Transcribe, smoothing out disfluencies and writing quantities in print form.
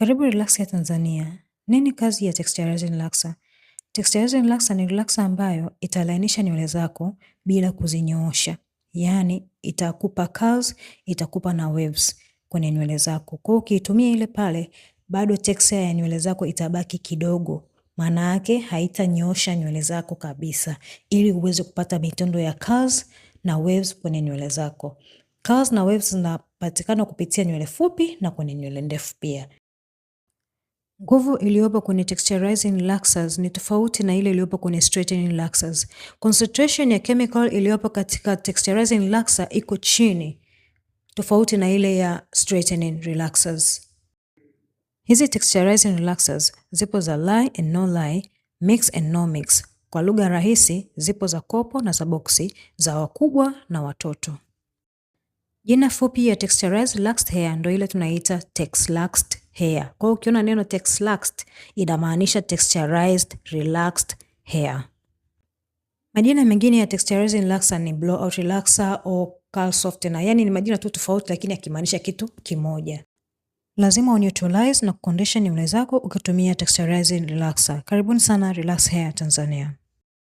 Karibu Relax Hair Tanzania. Nini kazi ya texturizing relaxer? Texturizing relaxer ni relaxer ambayo italainisha nywele zako bila kuzinyoosha. Yaani itakupa curls, itakupa na waves kwenye nywele zako. Kwa hiyo ukiitumia ile pale, bado texture ya nywele zako itabaki kidogo. Maana yake haitanyoosha nywele zako kabisa, ili uweze kupata mitindo ya curls na waves kwenye nywele zako. Curls na waves zinapatikana kupitia nywele fupi na kwenye nywele ndefu pia. Nguvu iliyopo kwenye texturizing relaxers ni tofauti na ile iliyopo kwenye straightening relaxers. Concentration ya chemical iliyopo katika texturizing relaxer iko chini, tofauti na ile ya straightening relaxers. Hizi texturizing relaxers zipo za lye and no lye, mix and no mix. Kwa lugha rahisi, zipo za kopo na za boksi, za wakubwa na watoto. Jina fupi ya texturized relaxed hair ndo ile tunaita texlaxed hair. Kwa hiyo ukiona neno texlaxed inamaanisha texturized relaxed hair. Majina mengine ya texturizing relaxer ni blowout relaxer au curl softener. Yaani ni majina tu tofauti lakini yakimaanisha kitu kimoja. Lazima uneutralize na kucondition nywele zako ukitumia texturizing relaxer. Karibuni sana Relax Hair Tanzania.